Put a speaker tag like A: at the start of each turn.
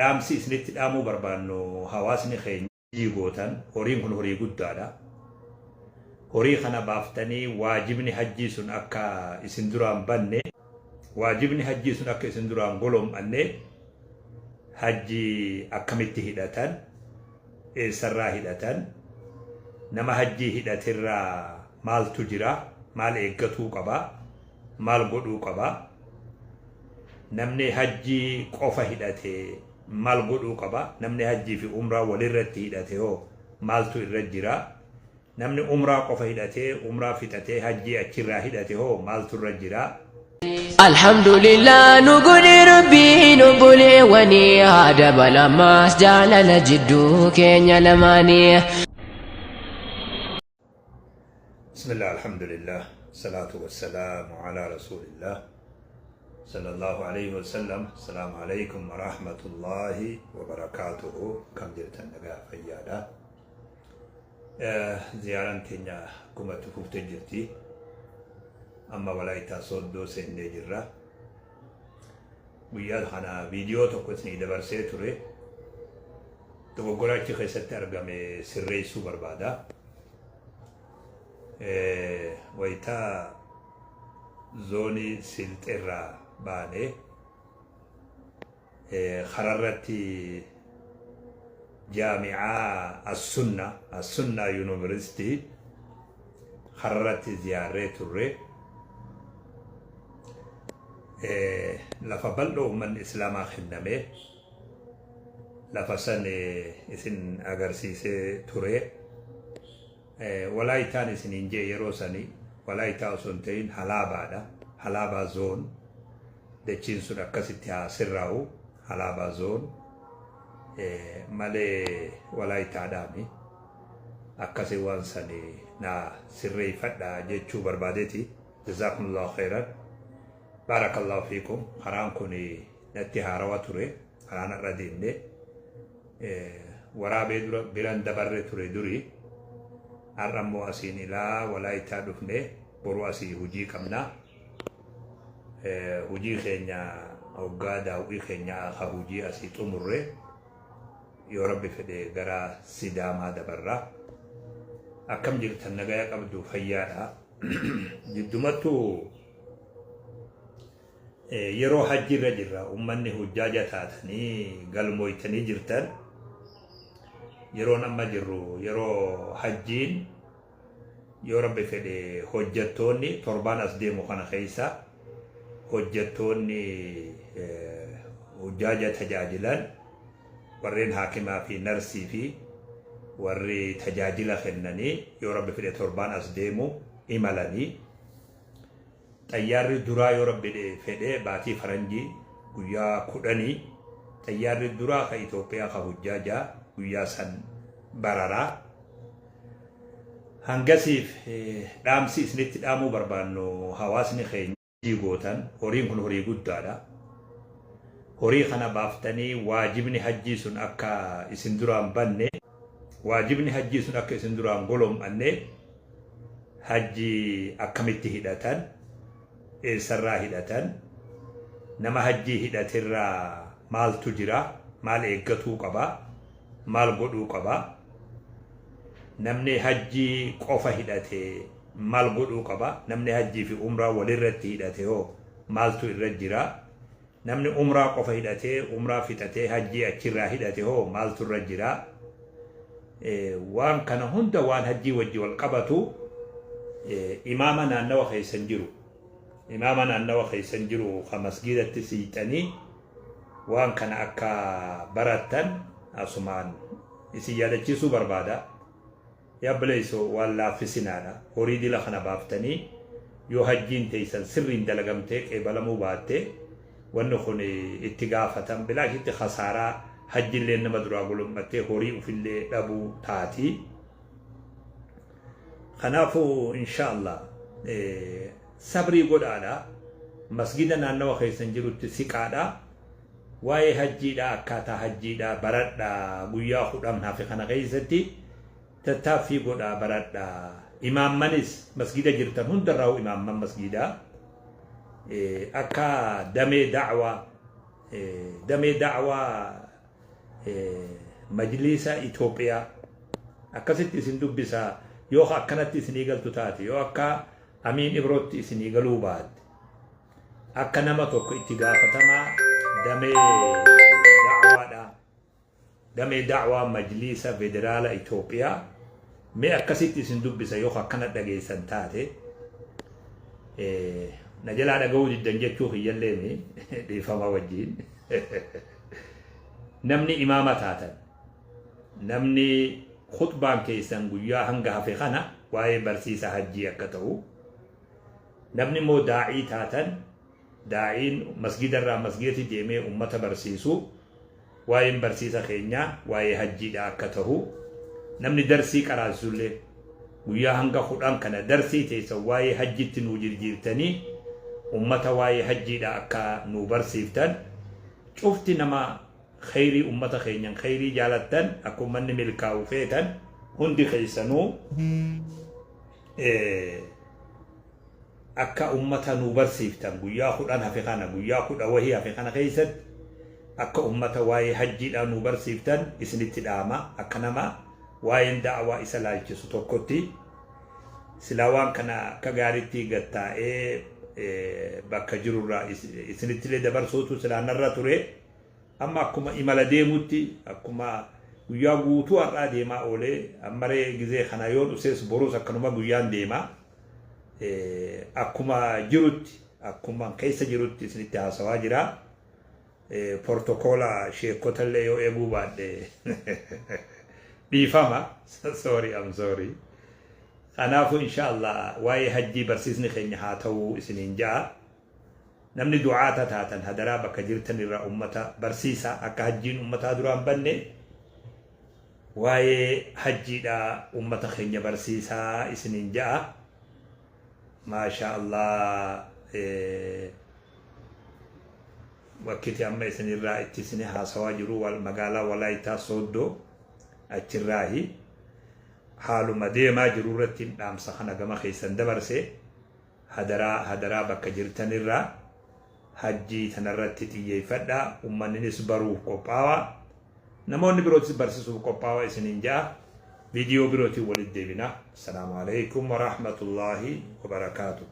A: Dhaamsi isinitti dhaamuu barbaannu hawaasni keenya hojii gootan horiin kun horii guddaadha. Horii kana baaftanii waajibni hajjii sun akka isin duraan banne waajibni hajjii sun akka isin duraan golom'anne hajjii akkamitti hidhatan eessarraa hidhatan nama hajjii hidhaterraa maaltu jira maal eeggatuu qaba maal godhuu qaba namni hajjii qofa hidhate maal godhuu qaba namni hajjii fi umraa walirratti hidhate hoo maaltu irra jira namni umraa qofa hidhatee umraa fixatee hajjii achirraa hidhate hoo maaltu irra jira.
B: Alhamdulillah nu godhe rabbiin obboleewwanii haa dabalamaas jaalala jidduu keenya lamaanii.
A: Bismillah alhamdulillah salaatu wassalaamu ala rasuulillah sallallahu alayhi wasallam. Assalaamu alaykum wa rahmatullahi wa barakaatuhu. Kam jirtan? Nagaa fayyaadha. Ziyaaraan teenya akkuma itti fuftee jirti. Amma Walaayitaa Sooddoo seennee jirra. Guyyaa kana viidiyoo tokko isinii dabarsee ture. Dogoggora achi keessatti argame sirreessuu barbaada. Wayitaa zoonii Silxeerraa baanee kararratti jaami'aa As-Sunna As-Sunna Yuunivarsiitii kararratti ziyaarree turre. Lafa bal'oo uummanni Islaamaa kenname lafa san isin agarsiisee ture. Walaayitaan isiniin jee yeroo sani Walaayitaa osoo hin ta'in Halaabaadha. Halaabaa zoon dachiin sun akkasitti haa sirraa'u. Halaabaa zoon malee Walaayitaadhaami. Akkasi waan sani naa sirreeffadha jechuu barbaadeeti. Jazaakumullahu khairan. Baarakallahu fiikum. Karaan kun natti haarawa ture. Karaan har'a deemne waraabee dura biran dabarre ture duri. Har'a immoo asiin ilaa Walaayitaa dhufne, boru asii hojii qabna. Hojii keenya hoggaa daawwii keenya ka hojii asii xumurre yoo Rabbi fedhe gara Sidaamaa dabarra. Akkam jirtan? Nagaya qabdu? Fayyaadha. Jiddumattuu yeroo hajji irra jirra. Ummanni hujjaaja taatanii galmooytanii jirtan, yeroon amma jirru yeroo hajjiin yoo Rabbi fedhe hojjettoonni torbaan as deemu kana keessa hojjettoonni hujjaaja tajaajilan, warreen haakimaa fi narsii fi warri tajaajila kennanii, yoo Rabbi fedhe torbaan as deemu imalanii. Xayyaarri duraa yoo Rabbi fedhe baatii faranjii guyyaa 10 xayyaarri duraa ka Itoophiyaa ka hujjaajaa guyyaa san bararaa. Hangasiif dhaamsi isinitti dhaamuu barbaannu hawaasni keenya gootan horiin kun horii guddaadha. Horii kana baaftanii waajibni hajjii sun akka isin duraan banne waajibni hajjii sun akka isin duraan golom'anne hajjii akkamitti hidhatan eessarraa hidhatan nama hajjii hidhaterraa maaltu jira maal eeggatuu qaba maal godhuu qaba namni hajjii qofa hidhate maal godhuu qaba namni hajjii fi umraa walirratti hidhate hoo maaltu irra jira namni umraa qofa hidhatee umraa fixatee hajjii achirraa hidhate hoo maaltu irra jira. Waan kana hunda, waan hajjii wajji wal qabatu, imaama naannawa keessan jiru, imaama naannawa keessan jiru ka masgiidatti siixanii waan kana akka barattan asumaan isin yaadachiisuu barbaada. Yaa obboleessoo, waan laaffisinaadha. Horii dila kana baaftanii yoo hajjiin teessan sirriin dalagamtee qeebalamuu baatte, wanni kun itti gaafatan bilaashitti khasaaraa hajjillee nama duraa golom'attee horii ufillee dhabuu taati. Kanaafuu inshaallah sabrii godhaadha. Masgida naannawa keessan jirutti siqaadha. Waa'ee hajjiidha, akkaataa hajjiidha baradha. Guyyaa 10 hafe kana keessatti tattaaffii godhaa baradha. Imaammanis masgida jirtan hundarraa imaamman masgidaa akka damee da'waa damee da'waa Majliisa Itoophiyaa akkasitti isin dubbisa. Yoo akkanatti isinii galtu taate, yoo akka Amiin Ibrootti isinii galuu baatte, akka nama tokko itti gaafatamaa damee da'waadha, damee da'waa Majliisa Federaala Itoophiyaa, mee akkasitti isin dubbisa. Yoo akkana dhageessan taate, na jalaa dhaga'uu diddan jechuu kiyyalleemi, dhiifama wajjiin. Namni imaama taatan, namni khutbaan keessan guyyaa hanga hafe kana waa'ee barsiisa hajjii akka ta'u, namni immoo daa'ii taatan, daa'iin masgidarraa masgidatti deemee ummata barsiisu, waa'een barsiisa keenyaa waa'ee hajjiidha akka ta'u, namni darsii qaraasisullee guyyaa hanga 10 kana darsii teessan waa'ee hajjitti nuu jirjiirtanii ummata waa'ee hajjiidha akka nuu barsiiftan, cufti nama kheyrii ummata keenyan kheyrii jaalattan, akka ummanni milkaa'u feetan, hundi keessanuu akka ummata nuu barsiiftan, guyyaa 10 hafe kana, guyyaa kudha wahii hafe kana keessatti akka ummata waa'ee hajjiidhaa nuu barsiiftan isinitti dhaama. Akka nama waa'een da'awaa isa laalchisu tokkotti, silaa waan kana akka gaariitti gattaa'ee bakka jirurraa isinittillee dabarsuutu silaa narra ture. Amma akkuma imala deemutti, akkuma guyyaa guutuu har'aa deemaa oolee, ammaree gizee kana yoo dhusees borus akkanuma guyyaan deema, akkuma jirutti, akkuma keessa jirutti isinitti haasawaa jira. Protokoola sheekotallee yoo eeguu baadhe dhiifama, sorry, I'm sorry. Kanaafuu insha Allah waa'ee hajjii barsiisni keenya haa ta'uu isiniin ja'a. Namni du'aata taatan, hadaraa bakka jirtan irraa ummata barsiisa, akka hajjiin ummataa duraan banne waa'ee hajjiidha ummata keenya barsiisaa isiniin ja'a. Maasha Allah, wakkiti amma isinirraa itti isin haasawaa jiru magaalaa Walaayitaa Sooddoo. Achirraahi haaluma deemaa jiru irratti dhaamsa kana gama keessan dabarse. Hadaraa, hadaraa, bakka jirtanirraa hajjii tanarratti xiyyeeffadha. Ummanninis baruuf qophaawaa, namoonni birootis barsiisuuf qophaawaa isiniin ja'a. Viidiyoo birootiin walitti deebina. Assalaamu alaikum warahmatullaahi wabarakaatu.